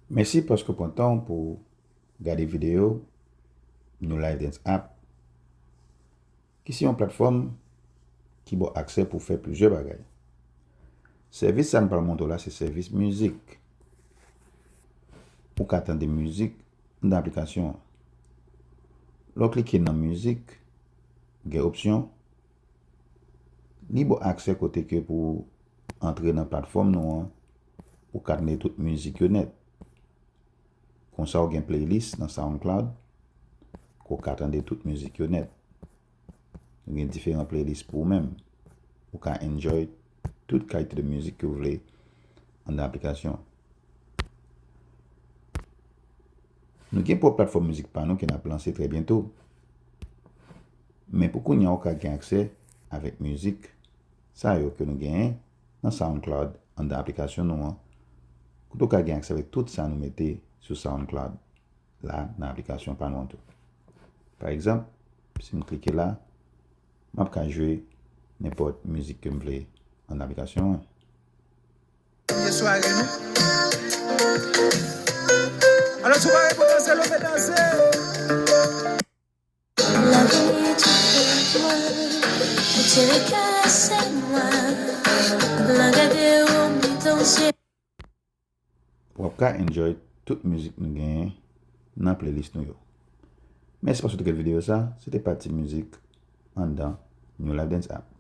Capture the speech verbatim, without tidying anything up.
Mèsi paske w pran tan w pou w gade videyo New Life Dance App, ki se yon platfòm ki ba w aksè pou w fè plizyè bagay. Sèvis sa n pral montre w la se sèvis mizik. Ou ka tande mizik anndan aplikasyon an. Lè w klike nan mizik, gen opsyon, li ba w aksè kote ke pou w antre nan platfòm nou an, ou ka tande tout mizik yo nèt. Konsa w gen playlist nan SoundCloud ke w ka tande tout mizik yo nèt. Ou gen diferan playlist pou ou menm. Ou ka enjoy tout kalite de mizik ke w vle anndan aplikasyon. Nou gen pwòp platfòm mizik pa nou ke n ap lanse trè byento. Men pou kounye a, ou ka gen aksè avèk mizik sa yo ke nou genyen nan SoundCloud anndan aplikasyon nou an, kote w ka gen aksè avèk tout sa nou mete sou SoundCloud la nan aplikasyon pa nou an tou. Pa egzanp, si m klike la, m ap ka jwe nenpòt mizik ke m vle anndan aplikasyon an. Ye sware nou. Alò, si w pare pou danse, leve danse. La vie est trop pour moi, tu ne casses moi. Regarde où me danger. W ap ka enjoy tout mizik nou genyen nan playlist nou yo. Mèsi paske w te gade videyo sa, se te pati mizik anndan New Life Dance App.